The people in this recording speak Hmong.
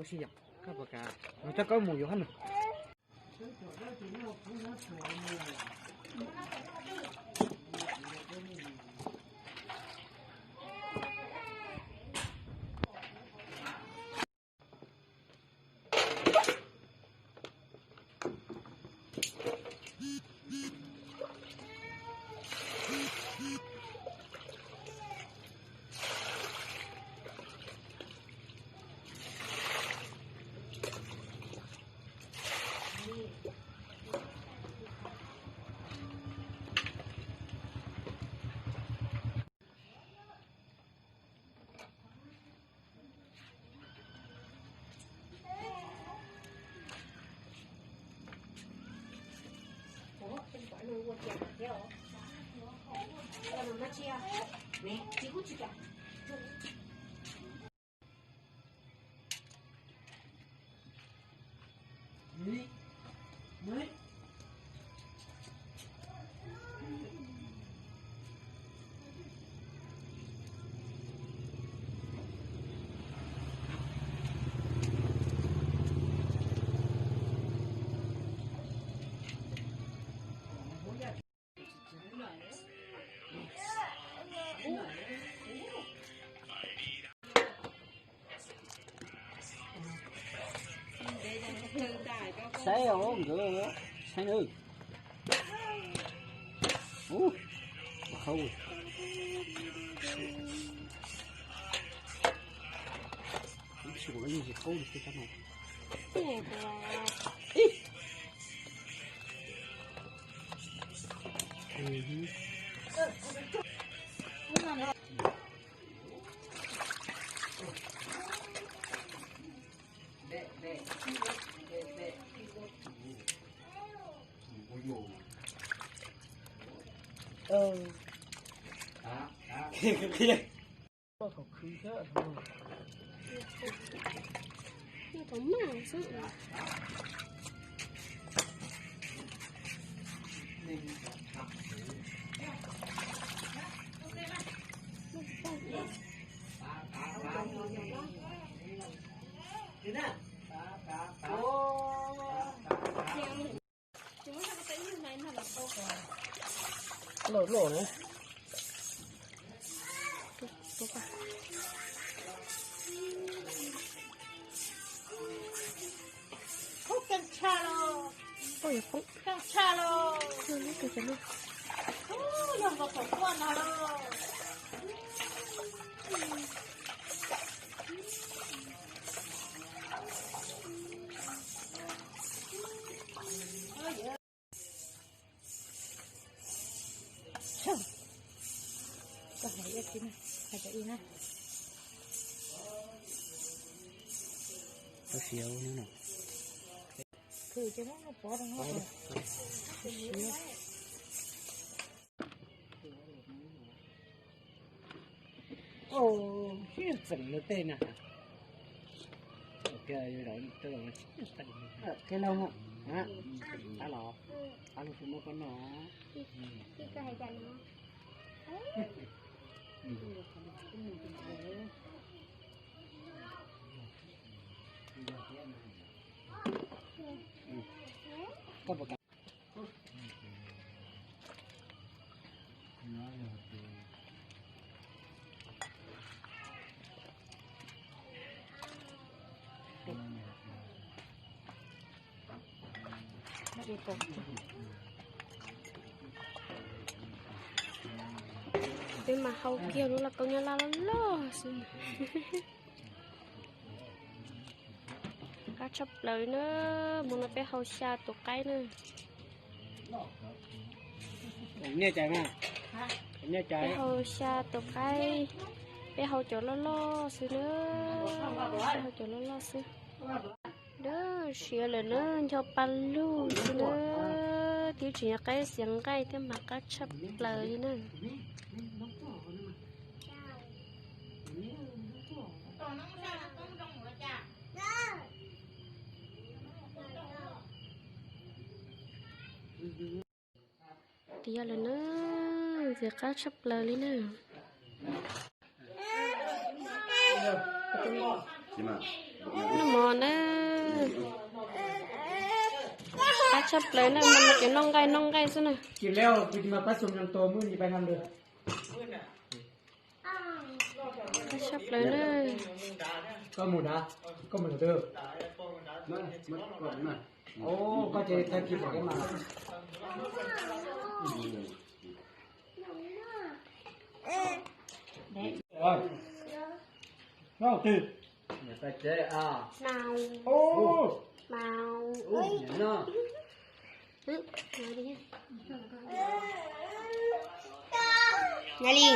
Ua si yom, koj puas kam, no coj koj mus yuav hab no. Saib os nkawd, saib nawb. Ub, qhov tsis ua yeej tsis qaub li tej kab no. Loj loj na. Poob tshaj los. Poob yog poob. Tshaj tshaj los. Yog nkaus thaum quaj no los. Koj hais ib tib na, hais tau ib na. Koj siav ua no. Khwv ces muab pov rau no. Tseem lawv tej na. Qhia los, qhia los, qhia los muab koj no. Koj puas kam? Peb mas hau kiag lub lauj kaub nyab laj loj loj xwb. Qab tshaj plaws na, hmo no peb hau xya tus qaib na. Peb hau xya tus qaib, peb hau cov loj loj xwb na, peb hau cov loj loj xwb. Dawb siav lawm na, ncho pa lug xwb na, twb tsis yog qaib xiav nqaij thiab mas qab tshaj plaws li na. Tiav lawm na, ntxim qab tshaj plaws li na. Noj mov na. Qab tshaj plaws na, mas nws ces noj nqaij noj nqaij xwb na. Tsis leo, kuv tsis mas pab xum nrog tua muaj nyi pab nrog lwm. Qab tshaj plaws na. Koj mus da, koj mus tus twg? Koj ces tag kis pom koj mas. Koj twg? Mau. Mau. Nyob li.